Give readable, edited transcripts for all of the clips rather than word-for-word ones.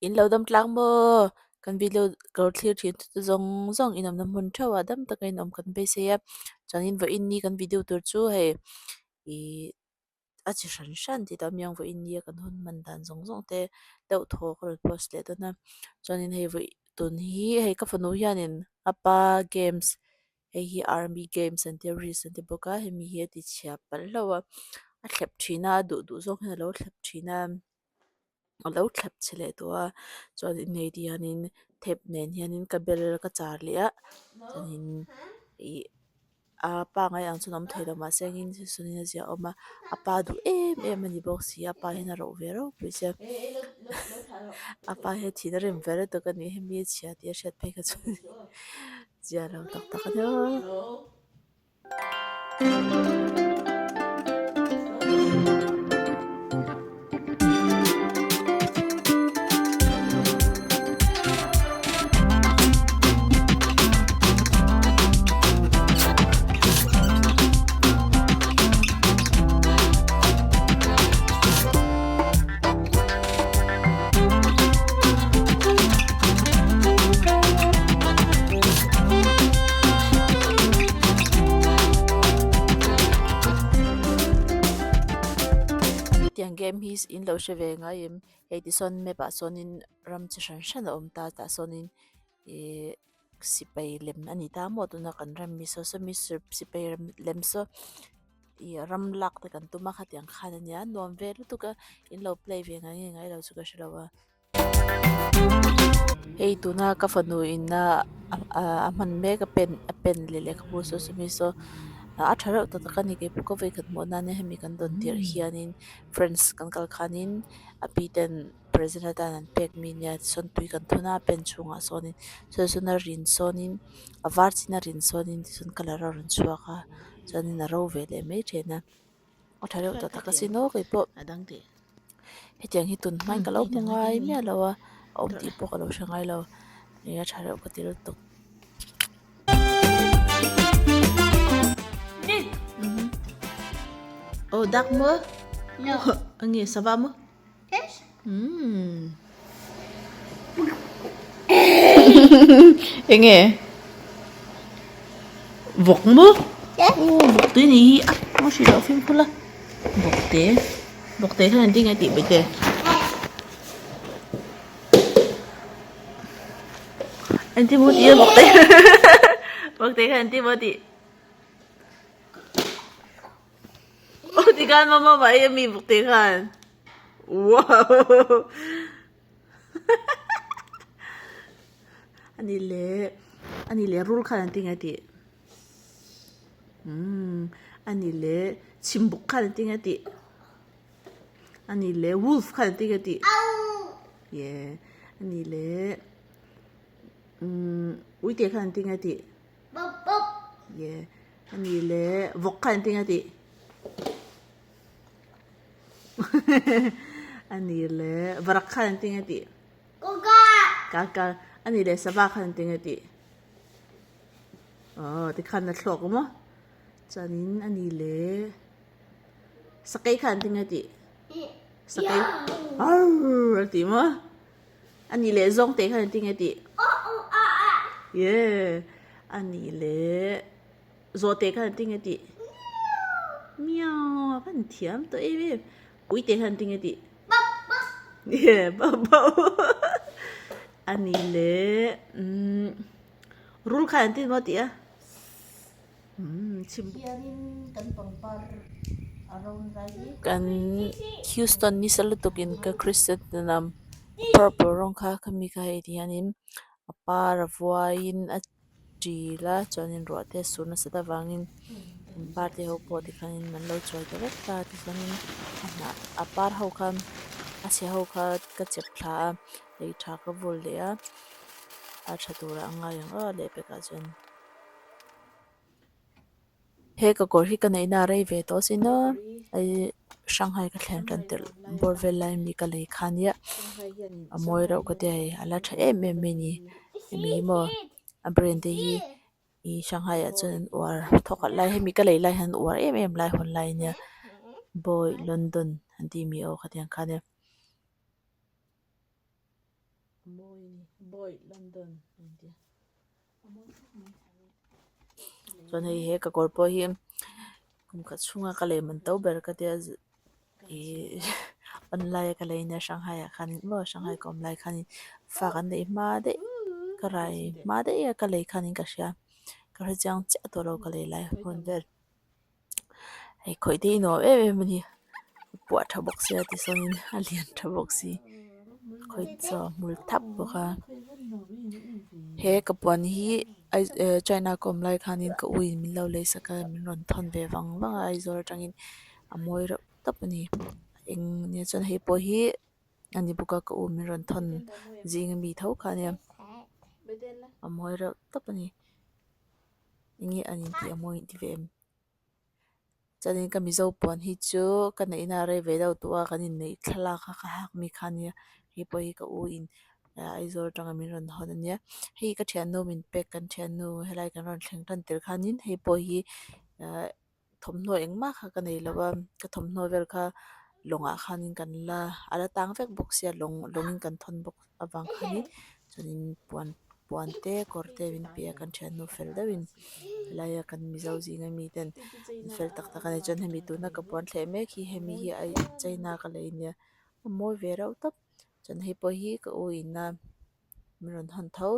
In lo dam tlang maw? Kan video ka lo thlir thin chu zawng zawng in awmna hmun theuh ah dam taka in awm kan beisei a chuanin vawiin ni kan video tur chu hei ihh a chi hran hran tih tah miang vawiin nia kan hun hman dan zawng zawng te deuh thaw ka rawn post leh dawn a chuanin hei vawi tun hi hei ka fanu hianin a pa games hei hi army games an tia risk an ti bawk a hemi hi a ti chhia palh hlauh a a thlep thin a a duh duh zawng hian a lo thlep thin a a lo thlep chhe leh tawh a chuanin hei ti hianin thep nen hianin ka bel ka char leh a chuanin ih a pangai ang chuan a awm thei lo mahse engin sawnin a ziah a awm a a pa duh em em a ni bawk si a pa hian a roh ve ropui sia a pa hi a thin a rem ve lutuk a ni hemi a chhia tih a hriat phei kha chuan zia lo tak tak a ni aw. Tiang game hi in lo hre ve ngai em hei ti sawn map ah sawnin ram chi hran hran a awm ta tah sawnin ihh sipai lem a ni ta maw tuna kan ram mi saw saw mi sipai lem saw ih ram lak te kan tum a khatiang khan a nia nuam ve lutuk a in lo play ve ngai nge ngai lo chu ka hre lo a. Hei tuna ka fanu in a a hman mek a pen a pen leh lehkhabu saw saw mi saw a tha reuh tak tak a ni keipawh ka vawikhat hmuh nan hemi kan dawn tirh hianin friends kan kal khanin a pi ten present atan an pek mi nia tichuan tui kan thun a pen chhungah sawnin saw sawn a rin sawnin a var chin a rin sawnin tichuan colour a rawn chhuak a chuanin a ro ve leh mai thin a a tha reuh tak tak asin aw keipawh hetiang hi tun hmain ka lo hmu ngai miah lo a a awm tih pawh ka lo hre ngai lo eng a tha reuh ka ti lutuk. Oh duck maw? No. Enge sava maw? Yes. Umm. Enge? Vawk maw? Yes. Oh vawk te ni hi a maw hrilh loh fimkhur la. Vawk te. Vawk te khan engtin nge tih mai te? Engtin maw tih a vawk te? Vawk te khan engtin maw tih? Aw ti khan mama mai a mi vawk te khan. Wow! Ani leh ani leh rul khan an ti nge tih umm ani leh chhimbuk khan an ti nge tih ani leh wolf khan an ti nge tih yeah ani leh umm uite khan an ti nge tih yeah ani leh vawk khan an ti nge tih. Ani leh varak khan an ti nge tih? Kaka. Ani leh sava khan an ti nge tih? Aw tikhan a thlawk maw? Chuanin ani leh sakei khan an ti nge tih? Sakei arr a ti maw? Ani leh zawngte khan an ti nge tih? Yeah ani leh. Zawhte khan an ti nge tih? Miau a van thiam tawh em em. Uite khan an ti nge tih? Yeah bauh bauh. Ani leh umm rul khan an ti maw tih a? Umm chhim. Hianin kan pangpar a rawn rai hi. Kan Houston nisa lutukin ka Christian purple rawng kha khami kha hei ti hianin a par a vuaiin a. ṭil a chuanin ruah te a sur nasat avangin par te ho pawh tikhanin an lo chuai ta vek ta tichuanin a hnah a par ho khan A chhe ho kha ka chep thla a lei tha ka vul leh a a tha turah a ngai ang aw leh pekah chuan. He ka kawr hi ka neihna a rei ve tawh sin aw Shanghai ka thlen tan tirh bawr vel lai mi ka lei kha nia a mawi reuh ka tia hei a la tha em em mai a ni hemi hi maw a brand te hi ih Shanghai ah chuan an uar thawk khat lai hemi ka lei lai hian an uar em em lai hun lai ania boy London an tih mi aw khatiang kha ania. Chuan hei he ka kawr pawh hi kum khat chhunga ka lei man to ber ka tia ihh online a ka lei nia Shanghai ah khan maw Shanghai ka awm lai khanin fa kan neih hma daih ka rai hma daih a ka lei khanin ka hria ka hre chiang chiah tawh lo ka lei lai hun vel hei khawih te hi nuam em em a ni puah tha bawk sia tichuanin a lian tha bawk si khawih chaw a hmul thap bawk a he ka puan hi China ka awm lai khanin ka u in min lo lei sak a min rawn thawn ve vang vang a Aizawl atangin a mawi reuh tawp a ni eng nia chuan hei pawh hi a ni bawk a ka u min rawn thawn zing ami tho kha ania a mawi reuh tawp a ni enge an intih a mawi inti ve em chuanin ka mizo puan hi chu ka neihna a rei ve deuh tawh a kan inneih thlalak a ka hak mi kha ania hei pawh hi ka u in Aizawl atanga min rawn hawn ania hei ka thiannu min pek kan thiannu helai kan rawn thleng tan tir khanin hei pawh hi ahh thawmhnaw engmah kha ka nei lo a ka thawmhnaw vel kha lawngah khanin kan la a la tang vek bawk sia lawng lawngin kan thawn bawk avang khanin chuanin puan puan te kawr te min pe a kan thiannu fel deuhin helaia kan mizo zinga mi ten an fel tak tak a ni chuan hemi tuna ka puan thleh mek hi hemi hi a china ka lei nia a mawi ve reuh tawp chuan hei pawh hi ka u ina min rawn hawn tho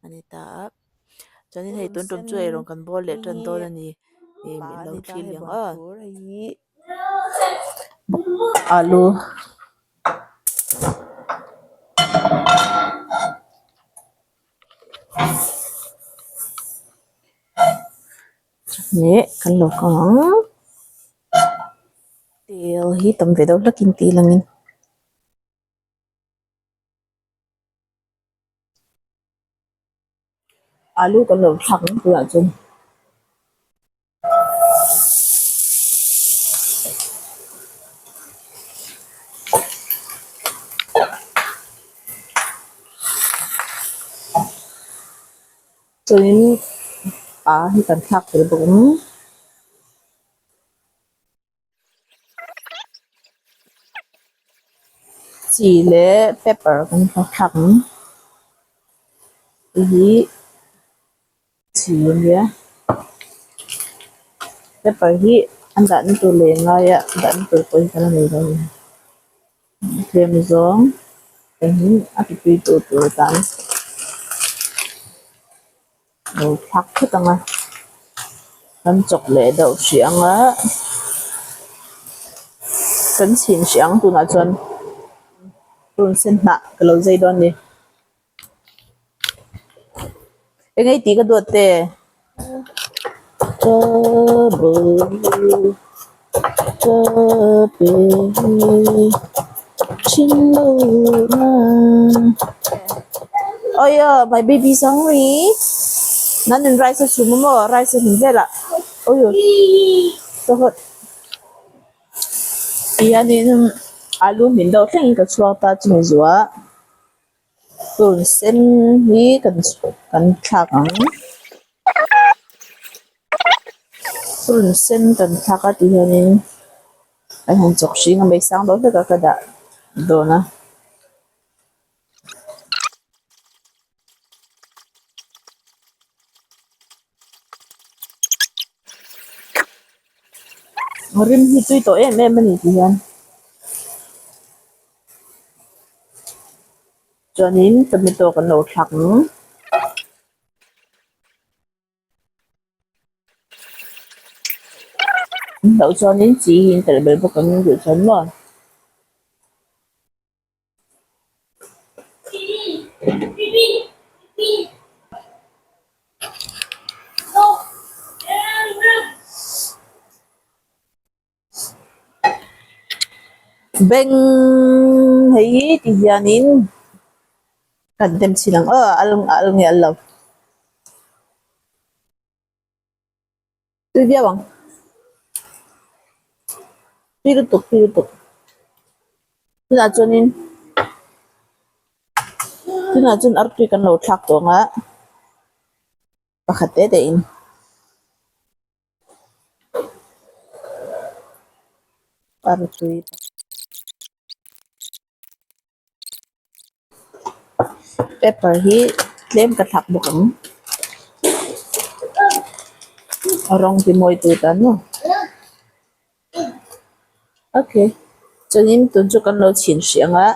a ni ta a chuanin hei tun tum chu eirawng kan bawl leh tan dawn a ni ih min lo thlir leh ang aw. Alu leh kan lo kang ang tel hi tam ve deuh hlakin tih langin. Alu kan lo thlak ang tunah chuan. Chuanin pa hi kan thlak tel bawk ang. Chi leh pepper kan thlak ang hei hi chi a nia pepper hi an dahna tur leh ngaia dahna tur pawh hi ka la nei lo a ni tlem zawng engin a ti tui tur tur atan lo thlak phawt ang a kan chawk leh deuh hrih ang a kan chhin hrih ang tunah chuan run sen hnah ka lo zai dawn a ni eng ei tih ka duat te Aiyo my baby is hungry nanin rice a chhum a maw rice a hlim velah aiyo ka hawt tihianin alu hmin deuh thlengin ka chhuak ta chumi zuah. Tun sen hi kan kan thlak ang tun sen kan thlak a ti hianin kan han chawk hring a mai sang deuh hlek a ka dah dawn a. Rim hi tui tawh em em a ni ti hian. Chuanin tomato kan lo thlak ang. Loh chuanin chi hi in telh belh bawk ang duh chuan maw. Beng hei hi ti hianin kan tem chhin ang aw a al nge al lo. Tui viau ang. Tui lutuk tui lutuk. Tunah chuanin tunah chuan artui kan lo thlak tawh ang a pakhat te te in. Artui. Pepper hi tlem ka thlak bawk ang a rawng ti mawi tur tan maw okay chuanin tun chu kan lo chhin hrih ang a.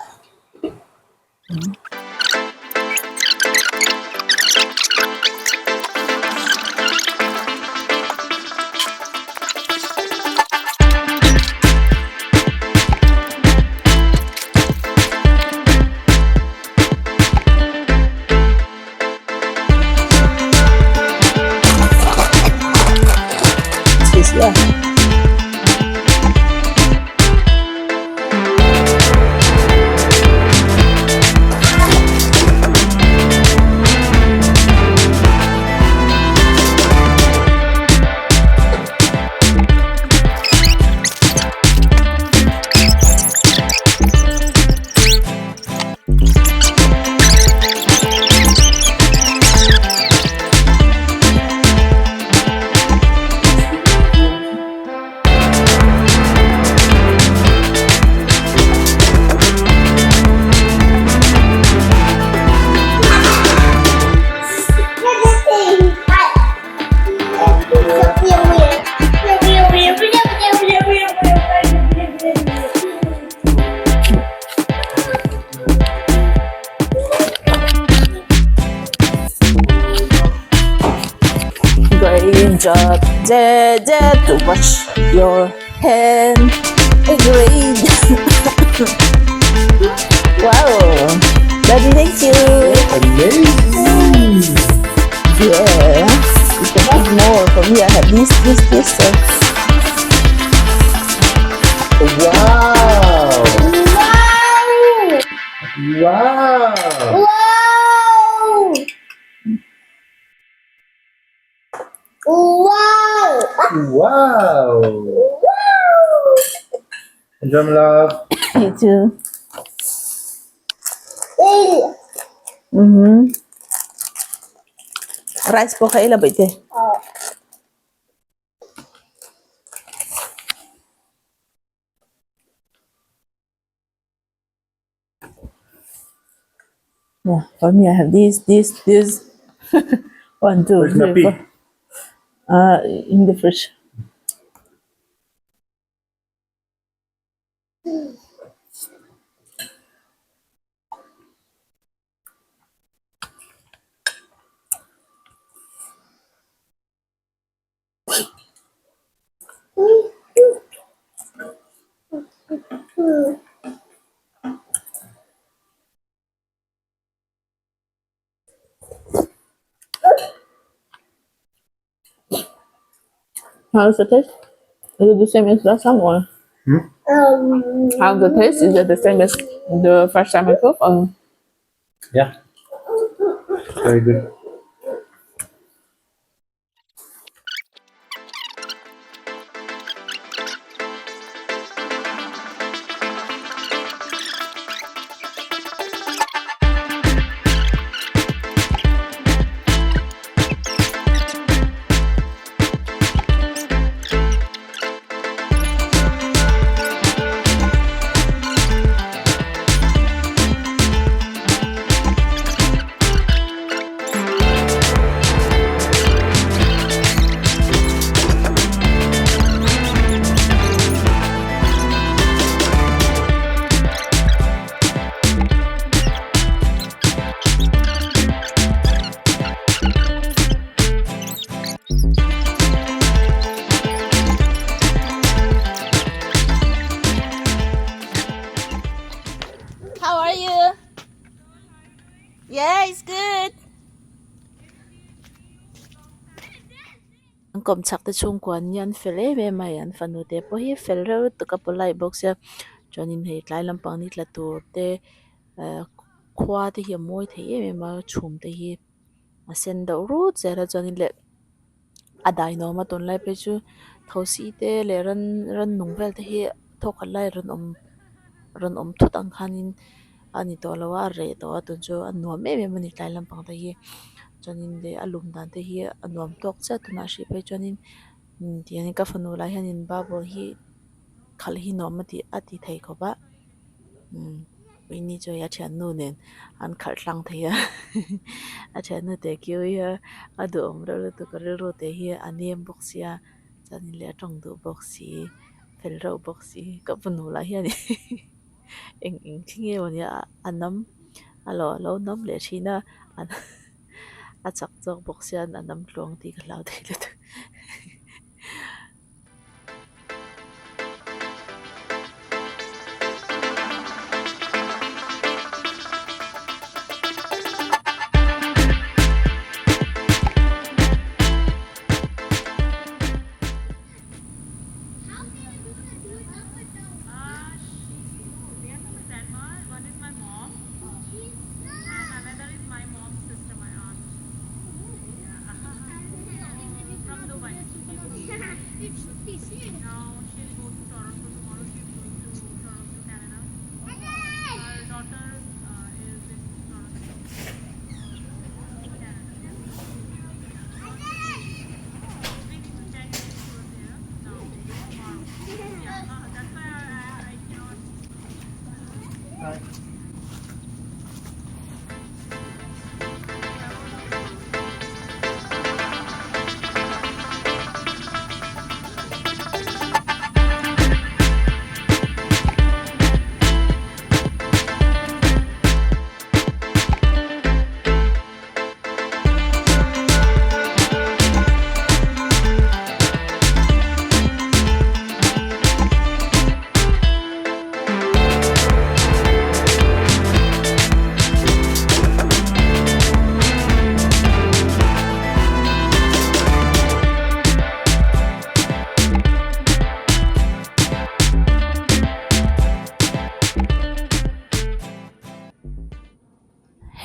Great job, Dad, Dad, to wash your hand. Great. wow. Daddy, thank you. Amazing! Yeah. You can have more from me. I have this, this, this. So. Wow! Wow! Wow! Wow! Wow! Wow! Enjoy, my love. You too. Mm-hmm. Rice pawh kha ei la baih te. Yeah, for me I have this, this, this. One, two, Where's my three, pea? four. In the fridge. How's the taste? Is it the same as last time or? How's the taste? Is it the same as the first time I cooked or? Yeah. Very good. How are you? Yeah, it's good. An kawm chhak te chhungkua an ni an fel em em a, an fanu te pawh hi fel reuh lutuk a polite bawk sia. Chuanin hei tlai lampang ni tla tur te ehh khua te hi a mawi thei em em a chhum te hi a sen deuh rut zel a chuanin leh a dai nuam a tunlai phei chu thosi te leh ran rannung vel te hi thawk khat lai rawn awm rawn awm thut ang khanin a ni tawh lo a a reh tawh a tun chu a nuam em em a ni tlai lampang te hi chuanin leh a lum dan te hi a nuam tawk chiah tunah hrih phei chuanin tihianin ka fanu lah hianin bubble hi khalh hi nuam a ti a ti thei khawp a umm Winnie chu hei a thiannu nen an khalh tlang thei a a thiannu te kiu hi a duhawm reuh lutuk a rilru te hi a nem bawk sia chuanin leh a tawng duh bawk si fel reuh bawk si ka fanu lah hian eng eng thil nge maw nia a nam a lo a lo nam leh thin a a chak zawk bawk sia a nam tluang tih ka hlau thei lutuk.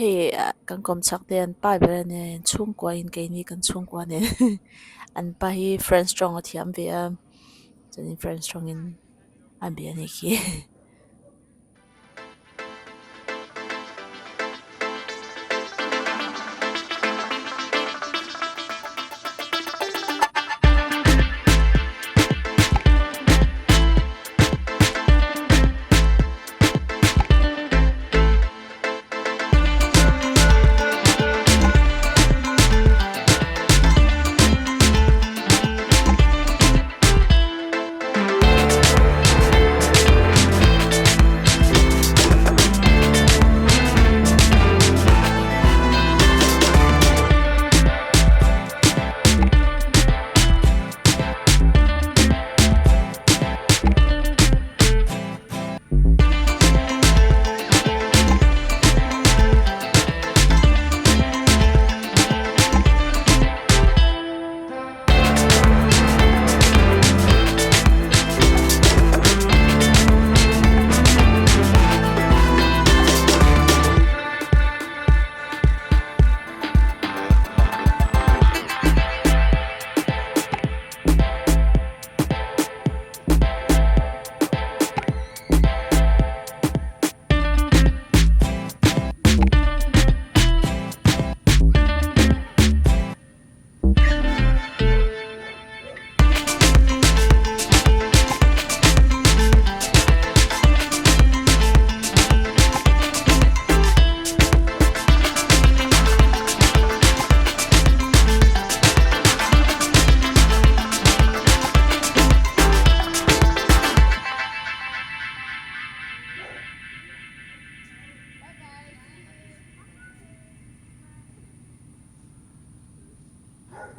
Hei kan kawm chhak te an pa ber a nia chhungkua in keini kan chhungkua nen an pa hi french tawng a thiam ve a chuanin french tawngin a bia a nih khi.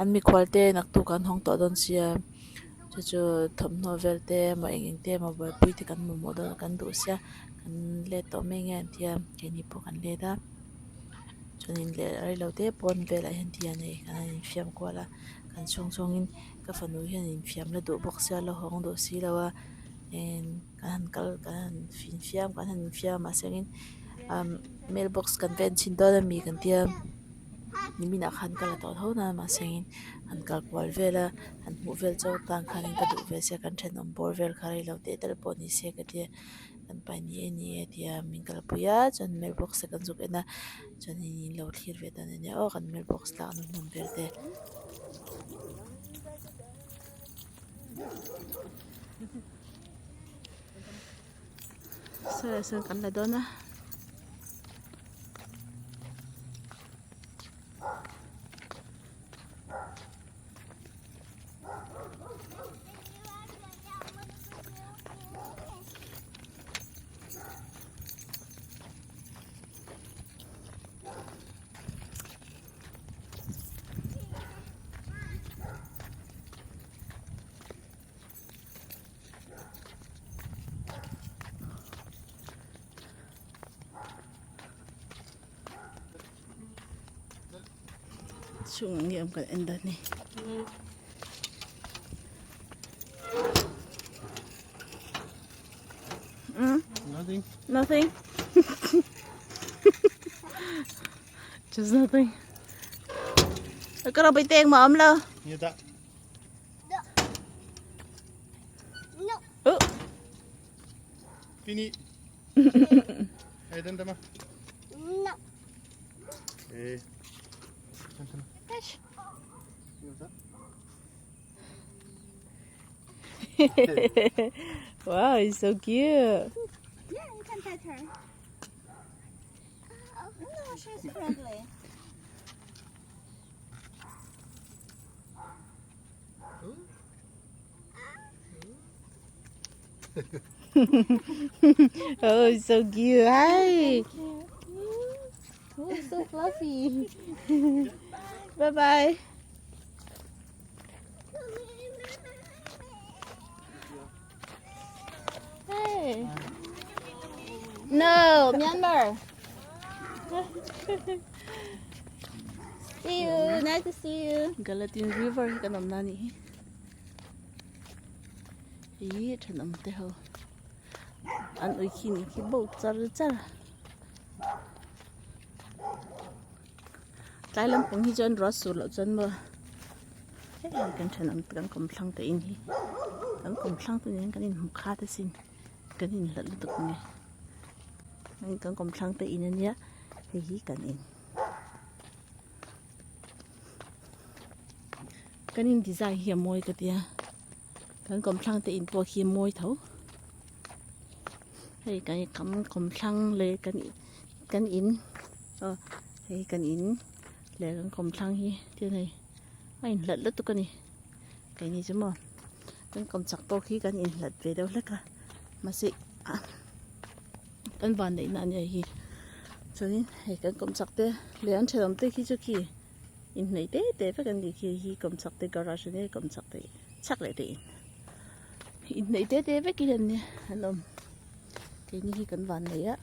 An mikhual te naktuk an hawng tawh dawn sia chu chu thawmhnaw vel te emaw eng eng te emaw buaipui te kan mamawh dawn kan duh sia kan let tawh mai nge an tia keini pawh kan let a chuanin leh reilo te pawn velah hian ti a nei kan han infiam kual a kan chhung chhungin ka fanu hian infiam la duh bawk sia la hawng duh silo a. Kan han kal kan han infiam kan han infiam a mahsengin umm mailbox kan ven chhin dawn a mi kan tia niminah khan ka la tawh tho na mahsengin han kal kual vel a han hmuh vel chu tan khanin ka duh ve sia kan thenawm bawr vel kha reilo teh tal pawh ni se ka tia kan pa in ni e ni e tia min kalpui a chuan mailbox te kan zuk en a chuanin in lo thlir ve dawn ania aw kan mailbox lakna hmun vel te. Saw sawn kan la dawn a. Chhungah nge awm kan en dan ni. Nothing. Nothing. Just nothing. Ka ro teng mà ấm lo. Như ta. No. Ừ. Fini. Hey, den dem. No. Hey. Wow, it's so cute. Yeah, you can pet her. Oh, no, she's friendly. Oh, it's so cute. Hi. Oh, so fluffy. Bye bye. Hey. No, Myanmar. See you. Nice to see you. Galatin River hi kan awm na ni hi. Ih thenawm te ho an ui khi nih khi bo char char tlai lampang hi chuan ruah sur loh chuan maw hei kan thenawm te kan kawmthlang te in hi kan kawmthlang te nen kan inhmu khat asin kan inhlat lutuk nge hei kan kawmthlang te in ania hei hi kan in. Kan in design hi a mawi ka tia kan kawmthlang te in pawh khi a mawi tho hei kan kan kawmthlang leh kan kan in aw hei kan in leh kan kawmthlang hi tian hei a inhlat lutuk a ni keini chu maw kan kawmchak pawh khi kan inhlat ve deuh hlek a mahse ah kan van neihna a nia hi chuanin hei kan kawmchak te leh an thenawm te khi chu khi. Inhnaih te te vek an nih khi hi kawmchak te garage ania kawmchak te chhak leh te in inhnaih te te vek hi an nia an awm keini hi kan van nei a.